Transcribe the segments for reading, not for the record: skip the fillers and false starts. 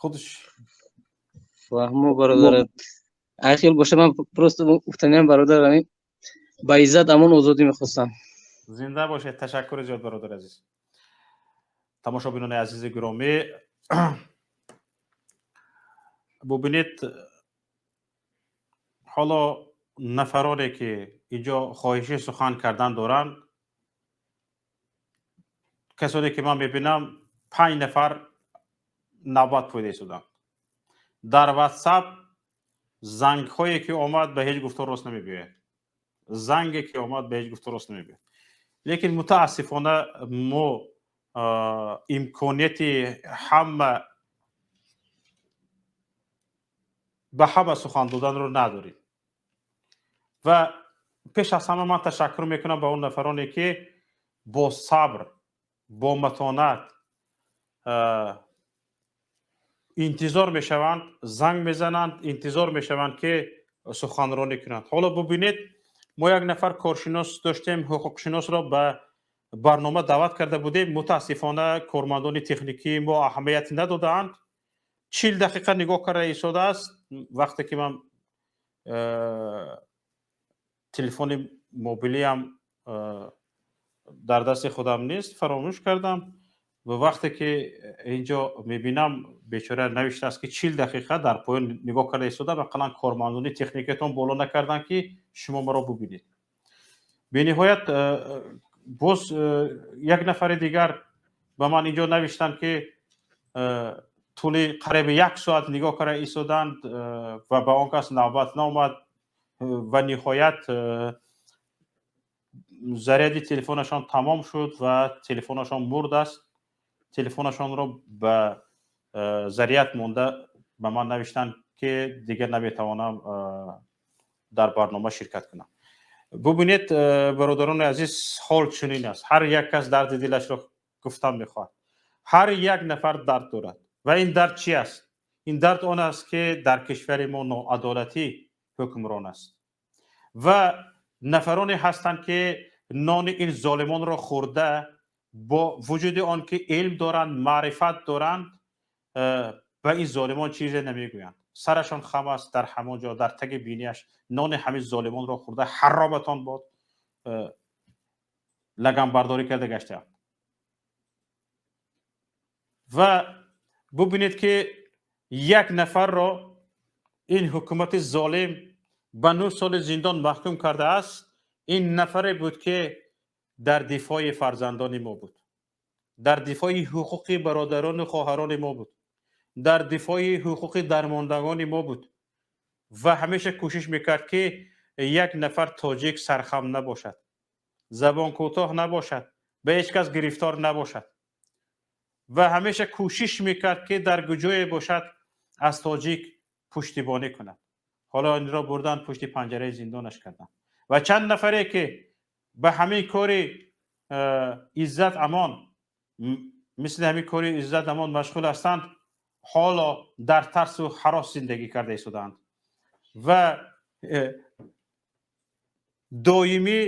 Худаш. Фаҳмо, бародар, ай хел боша, ман просто гуфтаниям, бародар, ҳамин ба Иззат Амон озодӣ мехостам. Зинда бошед, ташаккури зиёд, бародари азиз. Тамошобинони азизи гиромӣ, бубинед, ҳоло нафароне, ки инҷо хоҳиши сухан кардан доранд, касоне ки ман мебинам, панҷ нафар навбат пойда истоданд. Дар Ватсап зангҳое ки омад, ба ҳеҷ гуфтор рост намебиёяд. Занге ки омад, ба ҳеҷ гуфтор рост намебиёяд, лекин мутаассифона мо имконияти ҳама ба ҳама сухан доданро надорем. Ва пеш аз ҳама ман ташаккур мекунам ба он нафароне, ки бо сабр, бо матонат интизор мешаванд, занг мезананд, интизор мешаванд, ки суханронӣ кунанд. Ҳоло бубинед, мо як нафар коршинос доштем, ҳуқуқшиносро ба барнома даъват карда будем. Мутаассифона, кормандони техникии мо аҳамият надодаанд. 40 дақиқа нигоҳ карда истодааст. Вақте ки ман телефони мобилиам дар дасти худам нест, фаромӯш кардам, ва вақте ки инҷо мебинам, бечора навиштааст, ки 40 дақиқа дар поён нигоҳ карда истодам, ақаллан кормандони техникатон боло накарданд, ки шумо маро бубинед. Бениҳоят боз як нафари дигар ба ман инҷо навиштанд, ки тӯли қариби як соат нигоҳ карда истоданд ва ба он кас навбат наомад ва ниҳоят заряди телефонашон тамом шуд ва телефонашон мурд аст. Телефонашонро ба заряд монда, ба ман навиштанд, ки дигар наметавонам дар барнома ширкат кунам. Бубинед, бародарони азиз, ҳол чунин аст: ҳар як кас дарди дилашро гуфтан мехоҳад, ҳар як нафар дард дорад. Ва ин дард чи аст? Ин дард он аст, ки дар кишвари мо ноадолатӣ ҳукмрон аст ва нафароне ҳастанд, ки нони ин золимонро хӯрда, бо вуҷуди он ки илм доранд, маърифат доранд, ба ин золимон чизе намегӯянд. Сарашон хам аст, дар ҳамон ҷо, дар таги бинияш нони ҳамин золимонро хӯрда, ҳароматон бод, лаганбардорӣ карда гаштаанд. Ва бубинед, ки як нафарро ин ҳукумати золим ба 9 соли зиндон маҳкум кардааст. Ин нафаре буд, ки дар дифои фарзандони мо буд, дар дифои ҳуқуқи бародарону хоҳарони мо буд, дар дифои ҳуқуқи дармондагони мо буд ва ҳамеша кӯшиш мекард, ки як нафар тоҷик сархам набошад, забонкӯтоҳ набошад, ба ҳеҷ кас гирифтор набошад, ва ҳамеша кӯшиш мекард, ки дар куҷое бошад, аз тоҷик пуштибонӣ кунад. Ҳоло инро бурдан, пушти панҷараи зиндонаш карданд. Ва чанд нафаре, ки ба ҳамин кори Иззат Амон, мисли ҳамин кори Иззат Амон машғул ҳастанд, ҳоло дар тарсу ҳарос зиндагӣ карда истодаанд ва доимӣ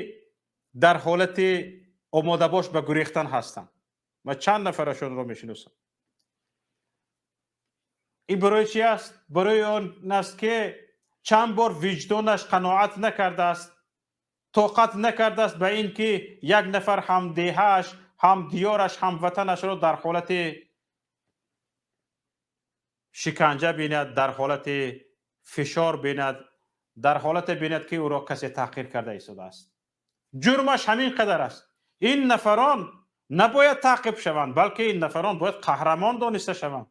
дар ҳолати омодабош ба гурехтан ҳастанд. Ва чанд нафарашонро мешиносам. Ин барои чи аст? Барои он аст, ки чанд бор виҷдонаш қаноат накардааст, тоқат накардааст ба ин ки як нафар ҳамдеҳааш, ҳамдиёраш, ҳамватанашро дар ҳолати шиканҷа бинад, дар ҳолати фишор бинад, дар ҳолате бинад, ки ӯро касе таҳқир карда истодааст. Ҷурмаш ҳамин қадар аст. Ин нафарон набояд таъқиб шаванд, балки ин нафарон бояд қаҳрамон дониста шаванд,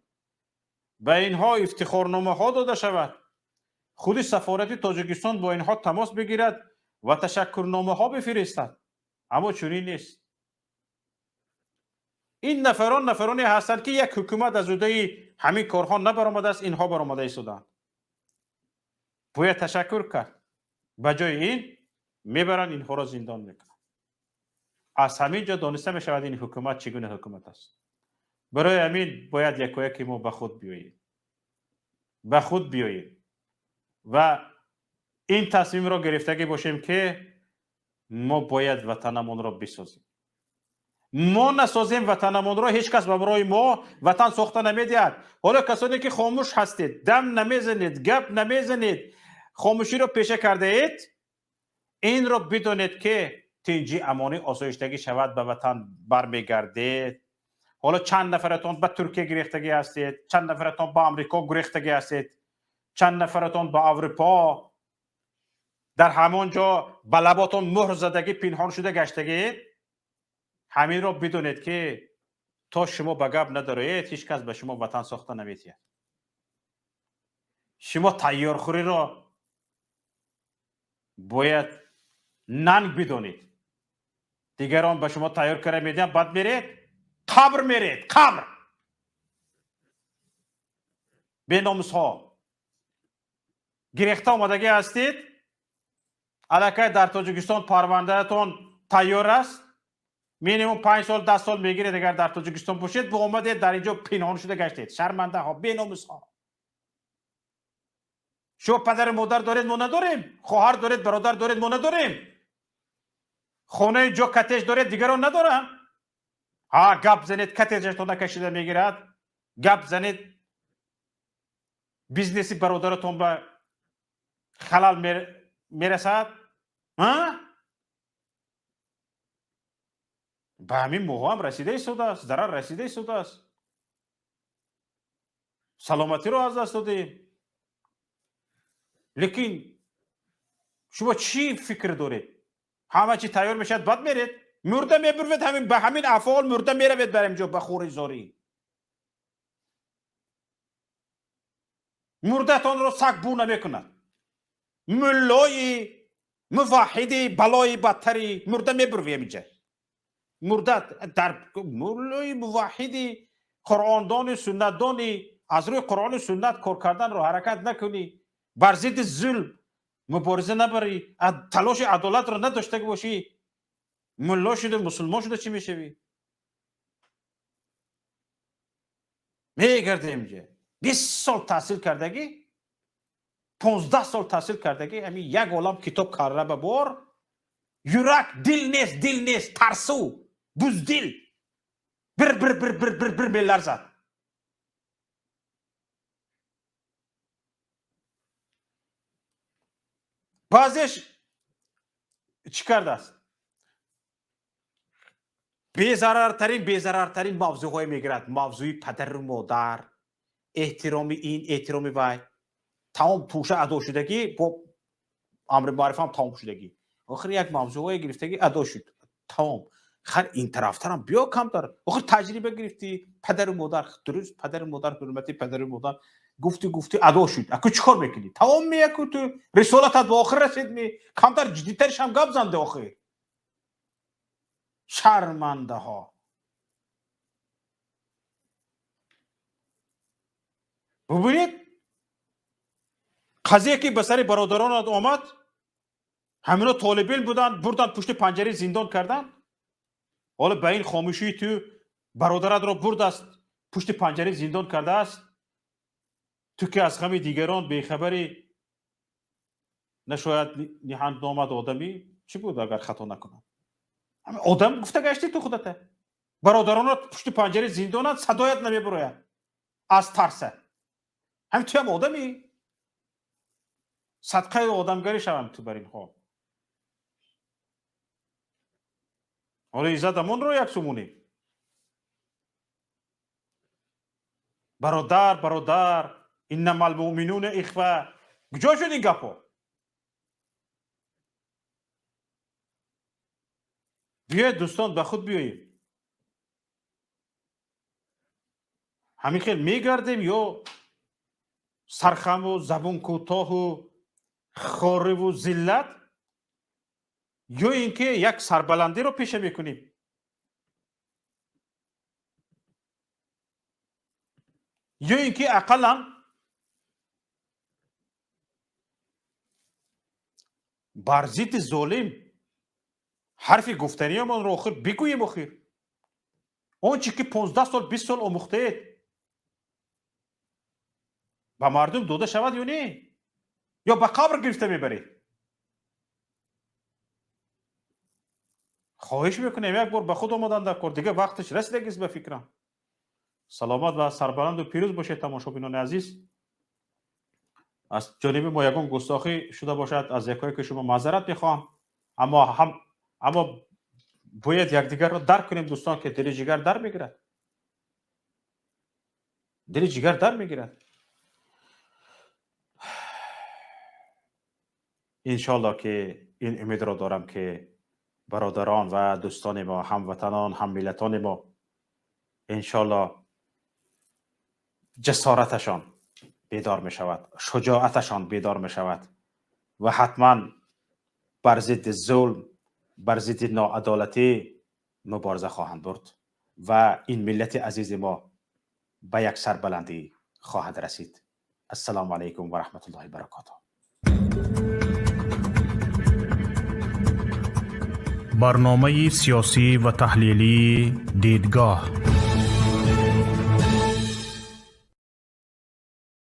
ба инҳо ифтихорномаҳо дода шавад, худи сафорати Тоҷикистон бо инҳо тамос бигирад ва ташаккурномаҳо бифиристад. Аммо чунин нест. Ин нафарон нафароне ҳастанд, ки як ҳукумат аз уҳдаи ҳамин корҳо набаромадааст, инҳо баромада истодаанд. Бояд ташаккур кард. Ба ҷои ин мебаранд, инҳоро зиндон мекунанд. Аз ҳамин ҷо дониста мешавад, ин ҳукумат чӣ гуна ҳукумат аст. Барои ҳамин бояд якояке мо ба худ биёем, ба худ биёем ва ин тасмимро гирифтагӣ бошем, ки мо бояд ватанамонро бисозем. Мо насозем ватанамонро, ҳеҷ кас ба барои мо ватан сохта намедиҳад. Ҳоло касоне ки хомӯш ҳастед, дам намезанед, гап намезанед, хомӯширо пеша кардаед, инро бидонед, ки тинҷӣ, амонӣ, осоиштагӣ шавад, ба ватан бармегардед. Ҳоло чанд нафаратон ба Туркия гирехтагӣ ҳастед, чанд нафаратон ба Амрико гурехтагӣ ҳастед, чанд нафаратон ба Аврупо, дар ҳамон ҷо ба лаботон муҳр задагӣ, пинҳон шуда гаштагиед. Ҳаминро бидонед, ки то шумо ба гап надороед, ҳеҷ кас ба шумо ватан сохта наметиҳад. Шумо тайёрхӯриро бояд нанг бидонед. Дигарон ба шумо тайёр карда медиҳанд, баъд меред, қабр меред, қабр. Беномусҳо гирехта омадагӣ ҳастед, аллакай дар Тоҷикистон парвандаатон тайёр аст, минимум 5 сол, 10 сол мегиред, агар дар Тоҷикистон бошед. Бо омадед, дар ин ҷо пинҳон шуда гаштед. Шармандаҳо, беномусҳо! Шумо падару модар доред, мо надорем. Хоҳар доред, бародар доред, мо надорем. Хонаи ҷо коттедж доред, дигарон надоранд. Ҳа, гап занед, коттеджатона кашида мегирад. Гап занед, бизнеси бародаратон ба халал мерасад. Ба ҳамин моҳоам расида истодааст, зарар расида истодааст, саломатиро аз даст додем. Лекин шумо чӣ фикр доред? Ҳама чи тайёр мешавад, баъд меред, мурда мебурвед. Ҳамин ба ҳамин афъол мурда меравед бар инҷо, ба хӯри зорӣ. Мурдатонро саг бу намекунад. Муллои муваҳҳиди балои бадтари, мурда мебурви ҳаминҷа. Мурда дар муллои муваҳҳиди, қуръондони, суннатдони, аз рӯи Қуръону суннат кор карданро ҳаракат накунӣ, бар зидди зулм мубориза набарӣ, талоши адолатро надошта бошӣ, мулло шуда, мусулмон шуда, чӣ мешавӣ? Мегардем инҷа. 20 сол таҳсил кардагӣ, 15 сол таҳсил кардагӣ, ҳамин як олам китоб карра ба бор, юрак, дил нест, дил нест. Тарсу, буздил, бир бир бир бир бир бир меларзад. Баъзеш чӣ кардааст? Безарартарин, безарартарин мавзӯъҳое мегирад, мавзӯи падару модар, эҳтироми ин, эҳтироми вай. Тамом, тӯша адо шудагӣ, бо амри маърифам тамом шудагӣ. Охир як мавзӯъҳое гирифтагӣ, адо шуд, тамом. Хар, ин тарафтарам биё камтар. Охир таҷриба гирифтӣ, падару модар дуруст, падару модар, ҳурмати падару модар гуфтӣ, гуфтӣ, адо шуд. Аку чӣ кор мекунӣ? Тамом меяку, ту рисолатат ба охир расид. Ми камтар ҷиддитаршам гап занде охир. Шармандаҳо! Бубинед, қазие ки ба сари бародаронат омад, ҳамино толибилм буданд, бурданд, пушти панҷараи зиндон карданд. Ҳоло ба ин хомӯшии ту бародаратро бурдааст, пушти панҷараи зиндон кардааст. Ту ки аз ғами дигарон бехабарӣ, нашояд ниҳандномад одамӣ чӣ буд, агар хато накунам. Одам гуфта гаштӣ ту худата. Бародаронро пушти панҷараи зиндонанд, садоят намебурояд аз тарса. Ҳамин туям одамӣ? Садқаи одамгарӣ шавам ту бар инҳо. Ҳоло Иззат Амонро як сумунӣ. Бародар, бародар, иннама алмуъминуна ихва. Куҷо шуд ин гапҳо? Биёед, дӯстон, ба худ биёем. Ҳамин хел мегардем ё сархаму забун кӯтоҳу хориву зиллат, ё ин ки як сарбаландиро пеша мекунем? Ё ин ки ақаллан бар зидди золим ҳарфи гуфтаниамонро охир бигӯем? Охир он чи ки 15 сол, 20 сол омӯхтаед, ба мардум дода шавад ё не, ё ба қабр гирифта мебаред? Хоҳиш мекунем, як бор ба худ омадан дар кор, дигар вақташ расидагист, ба фикрам. Саломат ва сарбаланду пирӯз бошед, тамошобинони азиз. Аз ҷониби мо ягон густохӣ шуда бошад, аз якое ки шумо маъзарат мехоҳам, аммо ҳам аммо бояд якдигарро дарк кунем, дӯстон, ки дили ҷигар дар мегирад, дили ҷигар дар мегирад. Иншоалло, ки ин умедро дорам, ки бародарон ва дӯстони мо, ҳамватанон, ҳаммиллатони мо, иншоалло, ҷасораташон бедор мешавад, шуҷоаташон бедор мешавад ва ҳатман бар зидди зулм, бар зидди ноадолатӣ мубориза хоҳанд бурд ва ин миллати азизи мо ба як сарбаландӣ хоҳад расид. Ассалому алайкум ва раҳматуллоҳи баракотуҳ. Барномаи сиёсӣ ва таҳлилии «Дидгоҳ».